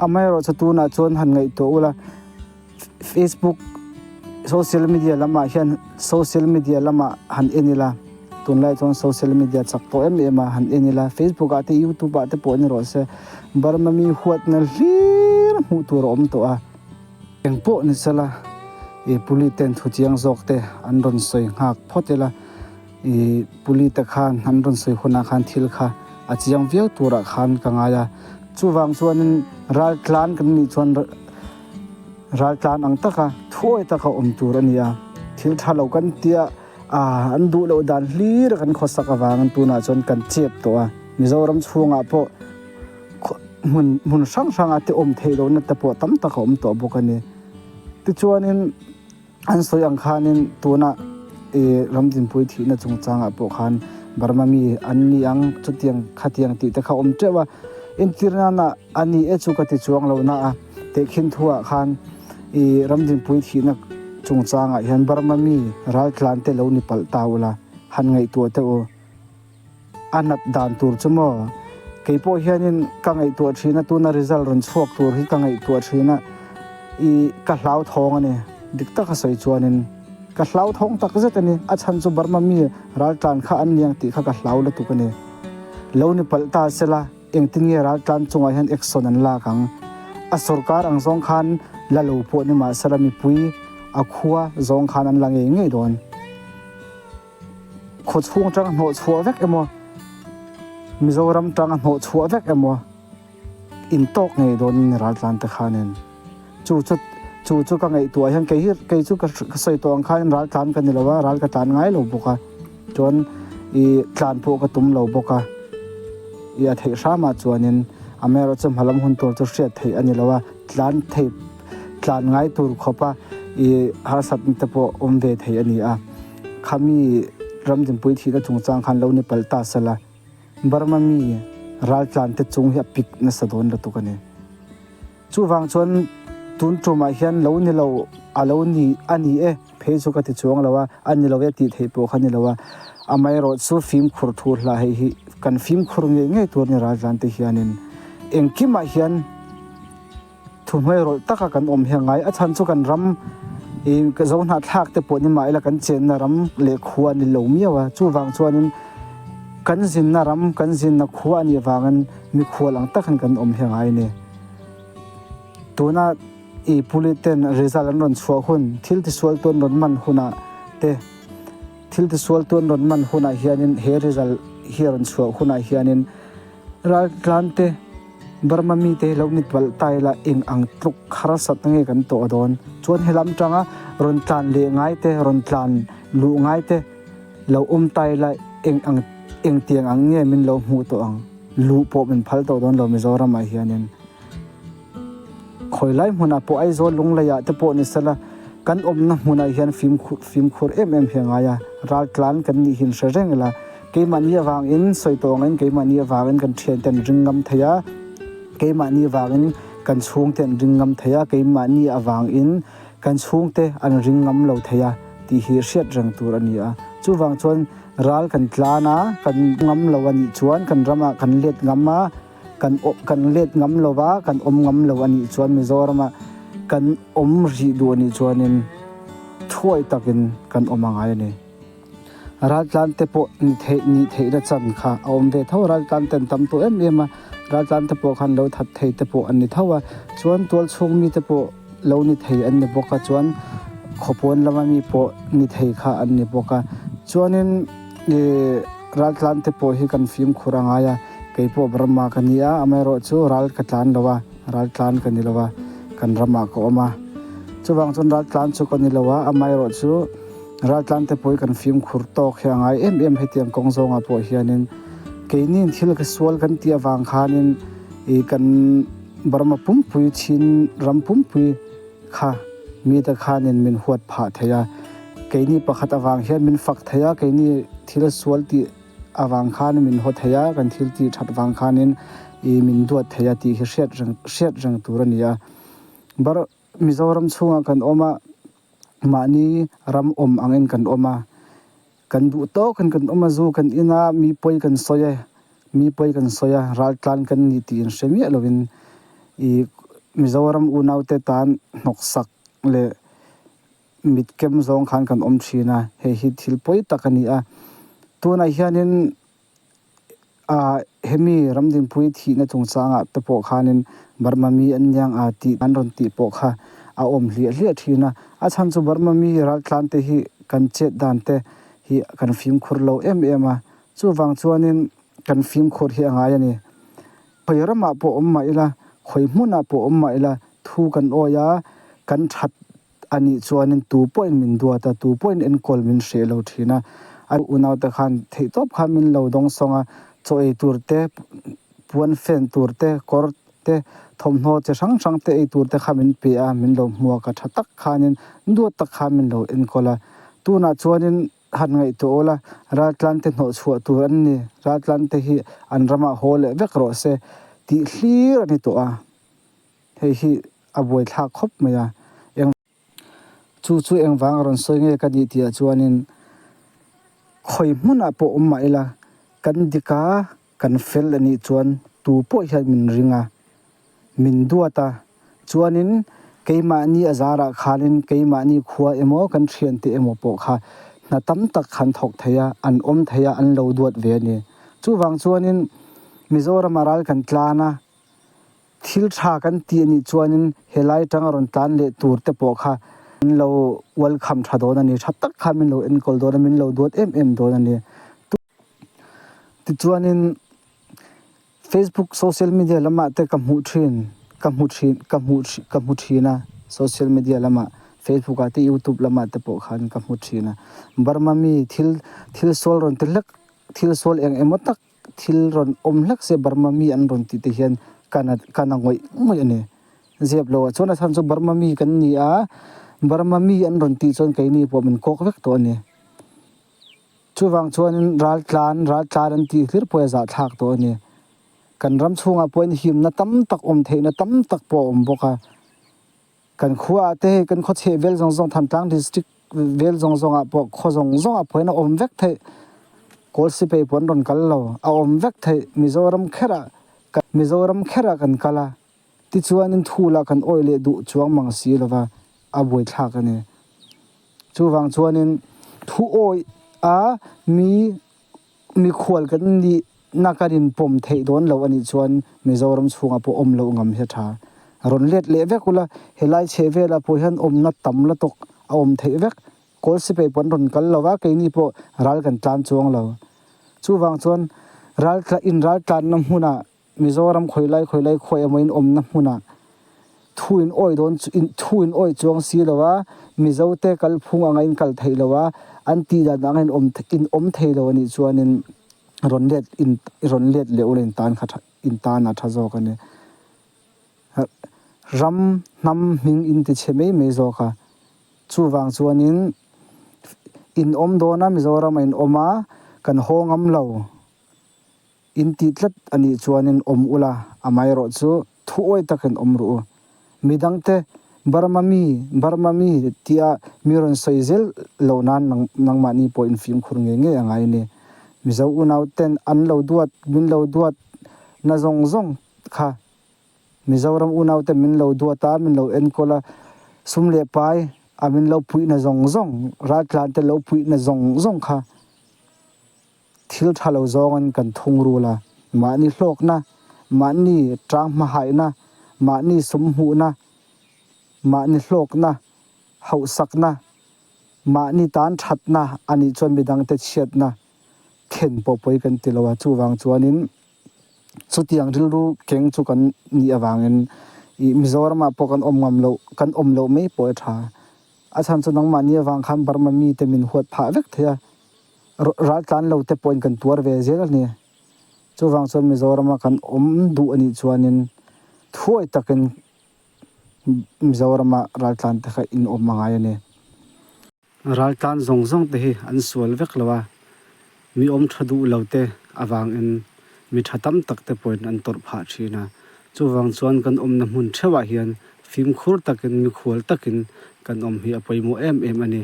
Amaherawhchu tunah chuan han ngaihtuah ula Facebook social media lamah hian social media lamah han en ila tunlai chuan social media chak tawh em em a han en ila Facebook ah te youtube ah te pawh ni rawh se Burma mi huatna hlir hmuh tur a awm tawh a engpawh ni sela ih puli ten thu chiang zawk te an rawn sawi nghak phawt ila ih puli te khan an rawn sawi hunah khan thil kha a chiang viau turah khan ka ngai a chuvang chuanin ral tlan kan nih chuan. Raltlan ang taka thuawi taka awm tur a ni a, thil tha lo kan tia a, an duh loh dan hlir a kan khawsak avangin tunah chuan kan chep tawh a, Mizoram chhungah pawh hmun hmun hrang hrangah te awm theih lohna te pawh tam tak a awm tawh bawk a ni. Tichuanin an sawi ang khanin tuna ih Ramdinpui thihna chungchangah pawh khan Burma mi an ni ang chutiang khatiang tih te kha awm teuh a, entir nana a ni e chu ka ti chuang lo na a. Tehkhin thuah khan i Ramdinpui thihna chungchangah hian Burma mi raltlan te lo ni palh ta ula, han ngaihtuah teh u. A nat dan tur chu maw? Kei pawh hianin ka ngaihtuah thin a, tuna result rawn chhuak tur hi ka ngaihtuah thin a, i ka hlauthawng a ni. Dik taka sawi chuanin ka hlauthawng tak zet a ni. A chhan chu Burma mi raltlan kha an niang tih kha ka hlau lutuk a ni. Lo ni palh ta sela. Engtin nge raltlan chungah hian action an lak ang? A sorkar ang zawng khan la lo pawh ni mahsela mipui a khua zawng khan an la ngei ngei dawn. Khaw chhung tanga hnawh chhuah vek emaw, Mizoram tanga hnawh chhuah vek emaw intawk ngei dawnin raltlan te khanin chu chu chu chu ka ngaihtuah hian kei hi kei chu ka sawi tawh ang khanin raltlan ka ni lo a, ral ka tlan ngai lo bawk a. Chuan i tlan pawh ka tum lo bawk a, i a theih hramah chuanin amaherawhchu hmalam hun tur chu hriat theih a ni lo a, tlan thei tlan ngai tur khawpa i harsatna te pawh awm ve thei a ni a. Khami Ramdinpui thihna chungchang khan lo ni palh ta sela, Burma mi raltlan te chung hi a pik nasa dawn lutuk a ni. Chuvang chuan tun tumah hian lo ni lo a lo ni a ni e phei chu ka ti chuang lo a, a ni lo e tih theih pawh kha ni lo a. Amaherawhchu fimkhur thu hla hei hi kan fimkhur ngei ngei tur ni raltlan te hianin engkimah hian thuhnuairawlh taka kan awm hi a ngai. A chhan chu kan ram ih zohnahthlak te pawh ni mah ila kan chenna ram leh khua a ni lo miau a, chuvang chuanin kan zinna ram kan zinna khua a nih vangin mikhual ang takin kan awm hi a ngai a ni. Tuna i puli ten result an rawn chhuah hun, thil tisual tu an rawn man hunah te, thil tisual tu an rawn man hunah hianin he result hi a rawn chhuah hunah hianin raltlan te, Burma mite hi lo ni palh ta ila eng ang tluk harsatna nge kan tawh dawn. Chuan helam tanga rawn tlan leh ngai te, rawn tlan luh ngai te lo awm ta ila eng ang engtiang ang nge min lo hmuh tawh ang. Luh pawh min phal tawh dawn lo Mizoramah hianin khawi lai hmunah pawh Aizawl Lungleiah te pawh ni sela kan awmna hmunah hian fimkhur fimkhur em em hi a ngai a, raltlan kan nih hin hre reng ila keimahni avangin sawi tawh angin keimahni avangin kan thiante an ring ngam thei a, keimahni avangin kan chhungte an ring ngam thei a, keimahni avangin kan chhungte an ring ngam lo thei a tih hi hriat reng tur a ni a, chuvang chuan. Ral kan tlan a, kan ngam lo a nih chuan kan ramah kan let ngam a, kan kan let ngam lo va, kan awm ngam lo a nih chuan Mizoramah kan awm rih duh a nih chuanin thuai takin kan awm a ngai a ni. Raltlan te pawh ni theih nih theihna chan kha a awm ve tho a, raltlan te an tam tawh em em a, raltlan te pawh khan lo that thei te pawh an ni tho a, chuan tualchhung mite pawh lo ni thei an ni bawk a chuan khawpawn lama mi pawh ni thei kha an ni bawk a chuanin ih raltlan te pawh hi kan fimkhur a ngai a kei pawh Burma ka ni a amaherawhchu ral ka tlan lo a raltlan ka ni lo a kan ramah ka awm a chuvang chuan raltlan chu ka ni lo a amaherawhchu raltlan te pawh hi kan fimkhur tawk hi a ngai em em hetiang kawng zawngah pawh hianin keini thil ka sual kan tih avang khanin ih kan. Burma pumpui chin ram pumpui kha mite khanin min huat phah thei a, keini pakhat avang hian min fak thei a, keini thil sual tih avang khan min haw thei a, kan thil tih that vang khanin ih min duat thei a tih hi hriat reng hriat reng tur a ni a. Bar Mizoram chhungah kan awm a, mahni ram awm angin kan awm a, Kan duh tawk in kan awm a, zu kan in a, mi pawi kan sawi e, mi pawi kan sawi a, raltlan kan ni tih in hre miah lovin i Mizoram unaute tan hnawksak leh mitkem zawng khan kan awm thin a, hei hi thil pawi tak a ni a. Tunah hianin ah hemi Ramdinpui thihna chungchangah te pawh khanin Burma mi an niang a tih an rawn tih pawh kha a awm hliah hliah thin a. A chhan chu Burma mi raltlan te hi kan chet dan te hi kan fimkhur lo em em a, chuvang chuanin kan fimkhur hi a ngai a ni. Khawi ramah pawh awm mah ila, khawi hmunah pawh awm mah ila thu kan awi a, kan that a nih chuanin tu pawhin min duat a, tu pawhin enkawl min hreh lo thin a. A unaute khan theihtawp khan min lo dawng sawng a, chaw ei tur te, puan fen tur te, kawr te, thawmhnaw chi hrang hrang te ei tur te kha min pe a, min lo hmuak a, tha tak khanin duat tak khan min lo enkawl a. Tunah chuanin Han ngaihtuah ula, raltlante hnawhchhuah tur an ni, raltlante hi an ramah haw leh vek rawh se tih hlir a ni tawh a, hei hi a buaithlak khawp mai a. Eng chu chu engvang a rawn sawi nge ka nih tihah chuanin khawi hmunah pawh awm mah ila kan dik a, kan fel a nih chuan tu pawh hian min ring a, min duat a, chuanin keimahni a zarah khanin keimahni khua emaw kan thiante emaw pawh kha hna tam tak khan thawk thei a, an awm thei a, an lo duat ve a ni. Chuvang chuanin Mizoram a ral kan tlan a, thil tha kan tih a nih chuanin helai tanga rawn tlan leh tur te pawh kha min lo welcome tha dawn a ni, tha tak khan min lo enkawl dawn a, min lo duat em em dawn a ni. Tichuanin Facebook social media lamah te ka hmuh thin ka hmu thin ka hmuh ka hmu thin a social media lamah Facebook ah te youtube lamah te pawh khan ka hmu thin a Burma mi thil thil sual rawn ti hlek thil sual eng emaw tak thil rawn awm hlek se Burma mi an rawn tih te hian ka na ka na ngawih ngawih a ni zep lo ah chuan a chhan chu Burma mi kan ni a Burma mi an rawn tih chuan keini pawh min kawk vek tawh a ni. Chuvang chuanin raltlan, raltlan an tih hlir pawh a zahthlak tawh a ni. Kan ram chhungah pawhin himna tam tak awm theihna tam tak pawh a awm bawk a. Kan khuaah te hei kan khawchheh vel zawng zawng Thantlang district vel zawng zawngah pawh khaw zawng zawngah pawhin a awm vek theih. Kawl sipei pawh an rawn kal lo, a awm vek theih. Mizoram kherah, Mizoram kherah kan kal a, tichuanin thu lah kan awih leh duh chuang mang si lova a buaithlak a ni. Chuvang chuanin thu awih a mi mikhual kan nihna kan inpawm theih dawn lo a nih chuan Mizoram chhungah pawh awm loh ngam hi a tha. Rawn let leh vek ula, helai chheh velah pawh hian awmna tam la tawk a awm theih vek. Kawl sipei pawh an rawn kal lo va, keini pawh ral kan tlan chuang lo. Chuvang chuan ral inral tlanna hmunah Mizoram khawilai khawilai khuai emaw in awmna hmunah thu in awi dawn thu in awi chuang si lo a, Mizo te kalphung anga in kal theih lo a, an tih dan anga in awm in awm thei lo a nih chuanin rawn let in rawn let leh ula in tan kha tha in tan a tha zawk a ni. Ram hnam hming in ti chhe mai mai zawk a, chuvang chuanin in awm dawn a Mizoram a in awm a, kan haw ngam lo. In tih tlat a nih chuanin awm ula, amaherawh chu thuawi takin awm rawh u. Midangte Burma mi, Burma mi tia mi rawn sawi zel loh nan nangmahni pawh in fimkhur ngei ngei a ngai a ni. Mizo unauten an lo duat, min lo duat na zawng zawng kha Mizoram unaute min lo duat a, min lo enkawl a, sum leh pai a min lo puihna zawng zawng, raltlante lo puihna zawng zawng kha Thil tha lo zawngin kan thung rul a, mahni hlawkna, mahni tang hmahaihna, mahni sum hmuhna, mahni hlawkna, hauhsakna, mahni tan thatna a nih chuan midangte chhiatna thlen pawh pawi kan ti lo a, chuvang chuanin chutiang rilru keng chu kan nih avangin ih Mizoramah pawh kan awm ngam loh, kan awm loh mai pawh a tha. A chhan chu nangmahni avang khan Burma mite min huat phah vek thei a. Raltlan lo te pawhin kan tuar ve zel a ni. Chuvang chuan Mizorama kan awm duh a nih chuanin thuawi takin Mizorama raltlan te kha in awm a ngai a ni. Raltlan zawng zawng te hi an sual vek lo a, mi awm tha duh lo te avangin mi tha tam tak te pawhin an tawrh phah thin a. Chuvang chuan kan awmna hmun theuhah hian fimkhur takin mikhual takin kan awm hi a pawimawh em em a ni.